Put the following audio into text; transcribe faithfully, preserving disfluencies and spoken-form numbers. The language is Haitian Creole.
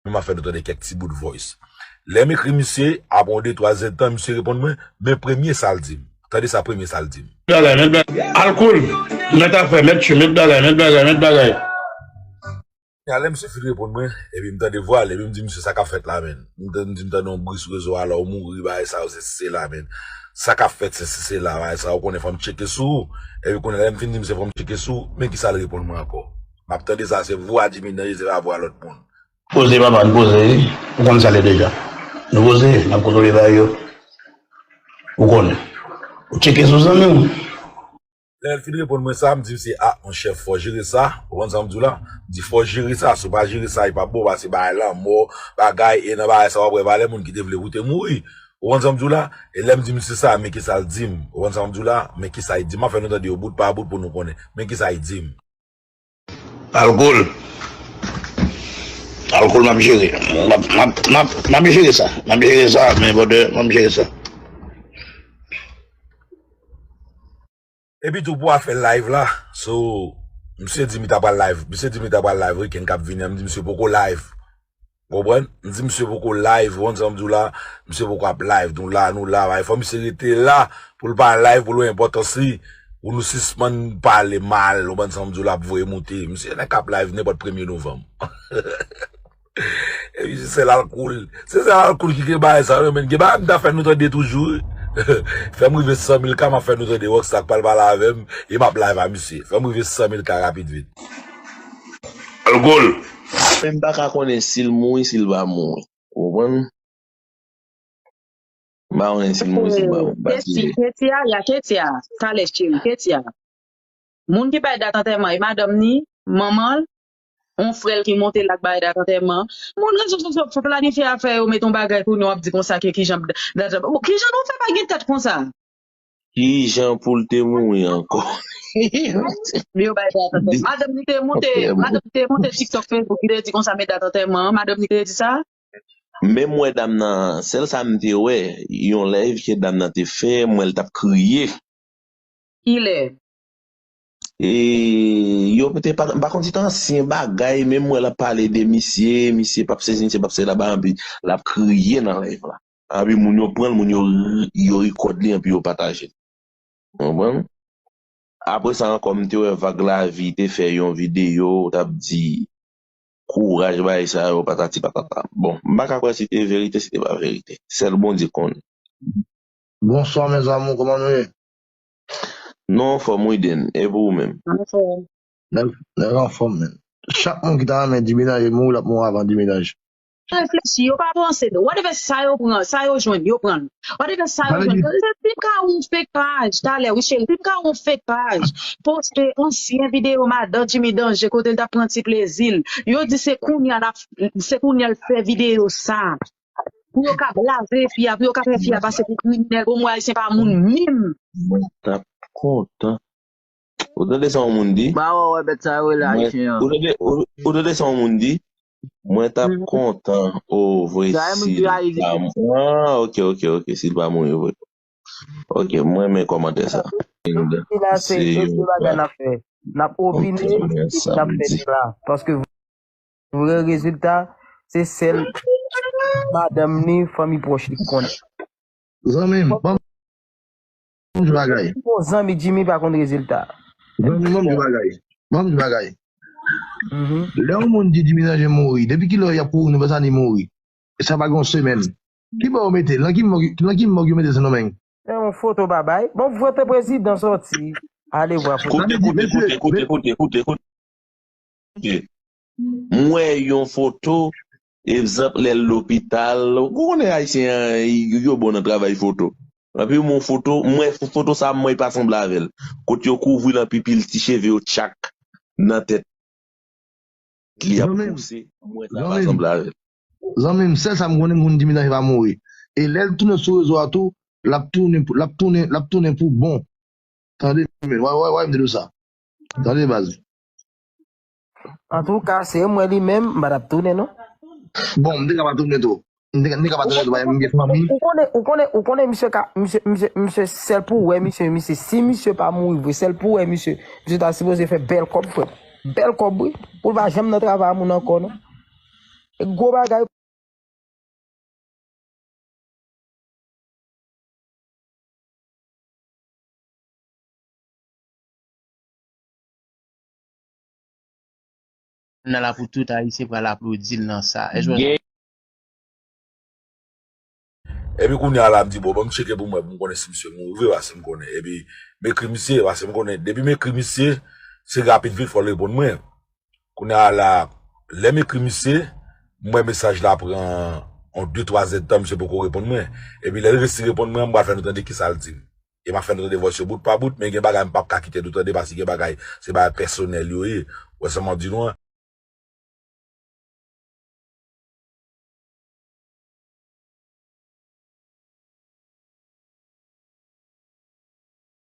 Men m ap fè nou tande kèk ti bout voice. Lè m ekri misye, apre yon de twa zèdtan, misye reponn mwen, men premye sa l di m. Tande sa premye sa l di m. Bagay, mèt bagay. Alkol, mèt afè, mèt chou, mèt bagay, mèt bagay, mèt bagay. Lè misye fin reponn mwen, epi m tande vwa l, epi m di misye sa k ap fèt la, menn. M tande, m di m tande yon bri sou rezo a, lè w mouri, bagay sa yo, sesi sela, menn. Sa k ap fèt, sesi sela, bagay sa yo, konnen fò m tcheke sou ou. Epi konnen lè m fin di misye fò m tcheke sou ou, men kisa l reponn mwen ankò. M ap tande sa, se vwa Jimmy Danje, se pa vwa lòt moun. Poze papa, n poze wi. Ou konn sa l ye deja. Nou poze, n ap kontwole bagay yo. Ou konnen. Ou tcheke sou zanmi w. Lè l fin reponn mwen sa, m di misye, a, monchè, fò jere sa. Ou konn sa m di w la? M di, fò jere sa. Si w pa jere sa, e p ap bon, paske bagay lanmò, bagay, e nan bagay sa, w ap wè valè moun ki te vle pou te mouri. Ou konn sa m di w la? E lè m di misye sa, men kisa l di m. Ou konn sa m di w la? Men kisa l di m. M ap fè nou tande yo bout pa bout pou nou konnen. Men kisa l di m. Alkol. Alkol m ap jere. M ap, m ap, m ap, m ap jere sa. M ap jere sa, men brother, m ap jere sa. Epi tou pou afè live la, so, misye di m li ta pral live. Misye di m li ta pral live weekend k ap vini an, m di misye poko live. Ou konprann? M di misye poko live, ou konn sa m di w la, misye poko ap live, nou la, nou la, bay, fò misye rete la, pou l pa live, pou l wè enpòtans li, pou nou sispann pale mal, ou konprann sa m di w la, ap voye moute. Misye nèg k ap live nenpòt premye novanm. Epi se sèl alkol, se sèl alkol ki gen bagay sa yo, menn, gen bagay m ta fè nou tande toujou, wi. Fè m rive san mil K, m ap fè nou tande Rockstar k pral pale avè m, e m ap live a misye. Fè m rive san mil K rapid vit. Alkol. Men m pa ka konnen si l mouri, si l pa mouri. Ou konprann? M pa konnen si l mouri, si l pa mouri. Paske Ketia, ya Ketia, talè cheri, Ketia. Moun ki bay dat antèman, e madanm ni, manman l, yon frè l ki monte la k bay dat antèman. Moun rezo sosyo planifye afè yo, met yon bagay kounye a, w ap di konsa ke kijan dat, kijan nou fè pa gen tèt konsa? Kijan pou l te mouri ankò? Yo bay dat antèman. Madanm ni te monte, madanm ni te monte TikTok, Facebook, li te di konsa, met dat antèman an, madanm ni te di sa? Menm wè dam nan, sèl sa m te wè, yon live ke dam nan te fè, m wè l t ap kriye. Kilè? E, yo te pa, m pa konn si te ansyen bagay, menm wè l ap pale de misye, misye p ap sesi, misye p ap sela, bagay anpi l ap kriye nan live la. Anpi moun yo pran l, moun yo, yo rekòd li, anpi yo pataje l. Ou konprann? Apre sa ankò, m te wè Vag Lavi te fè yon videyo, w t ap di, kouraj bagay sa yo, patati patata. Bon, m pa ka kwè si te verite, si te pa verite. Sèl Bondye konn. Bonswa, mes amours, kòman nou ye? Non, anfòm wi, Den. E pou ou menm? Anfòm. Nèg, nèg anfòm, men. Chak moun ki ta renmen Jimmy Danje mouri, l ap mouri avan Jimmy Danje. Reflechi, yo pa panse, non. Whatever sa yo pran, sa yo jwenn, yo pran l. Whatever sa yo jwenn. Se si m ka yon fake page, talè, wi, cheri, si m ka yon fake page, poste ansyen videyo madan Jimmy Danje, kote l t ap pran ti plezi l. Yo di se kounye a l ap, se kounye a l fè videyo sa. Pou yo ka blaze fi a, pou yo ka fè fi a pase pou kriminèl, bon, mwen Ayisyen pa moun menm. Mwen t ap kontan. Ou tande sa yon moun di? Ba wè, wè, bèt sa yo rele Ayisyen an. Ou tande, ou, ou tande sa yon moun di? Mwen t ap kontan, o, vre, si l pa mouri. Ah, ok, ok, ok, si l pa mouri vre. Ok, mwen renmen kòmantè sa. Epi la, se, se yon bagay n ap fè. N ap opine, n ap fè deba. Paske vre rezilta, se sèl madanm ni, fanmi pwòch li k konnen. Zanmi m, ban m di bagay. Bon, zanmi Jimmy pa konn rezilta. Zanmi, ban m di bagay. Ban m di bagay. Lè yon moun di Jimmy Danje mouri, depi kilè y ap kouri nou pa sa ni mouri? E sa pa gen yon semèn. Ki bò yo mete l? Nan ki mòg, nan ki mòg yo mete Sendomeng? Se yon foto babay. Bon, foto prezidan sòti. Ale vwa foto. Koute, koute, koute, koute, koute, koute, koute. M wè yon foto, egzanp, lè l lopital. Ou konnen Ayisyen an, yo bon nan travay foto. Anpi m wè yon foto, m wè foto sa, m wè pa sanble avè l. Kote yo kouvri l anpi pil ti cheve yo tchak nan tèt li ap pouse, m wè sa pa sanble avè l. Zanmi m, sèl sa m konnen, m konn Jimmy Danje pa mouri. E lè l tounen sou rezo a tou, l ap tounen, l ap tounen, l ap tounen pou bon. Tande, men, wè, wè, wè, m te di w sa. Tande, baz. Antouka, se mwen li menm, m pa t ap tounen, non. Bon, m te ka pa tounen tou. M te, m te ka pa tounen tou, paske m gen fanmi. Ou konnen, ou konnen, ou konnen, misye ka, misye, misye, misye, sèl pou wè, misye, misye, si misye pa mouri vre, sèl pou wè, misye, misye ta sipoze fè bèl kòb, frè. Bèl kòb, wi. Pou l pa janm nan travay a moun ankò, non. Gwo bagay. Nan la pou tout Ayisyen pral aplodi l nan sa. Èske w Epi kounye a la m di bon, ban m tcheke pou m wè pou m konnen si misye mouri vre paske m konnen. Epi m ekri misye paske m konnen depi m ekri misye, se rapid vit fò l reponn mwen. Kounye a la, lè m ekri misye, m wè mesaj la pran yon de twa zèdtan, misye poko reponn mwen. Epi lè l resi reponn mwen, m pral fè nou tande kisa l di m. E m ap fè nou tande vòs yo bout pa bout, men gen bagay m p ap ka kite nou tande paske gen bagay, se bagay pèsonèl yo ye. Ou wè sa m ap di nou an?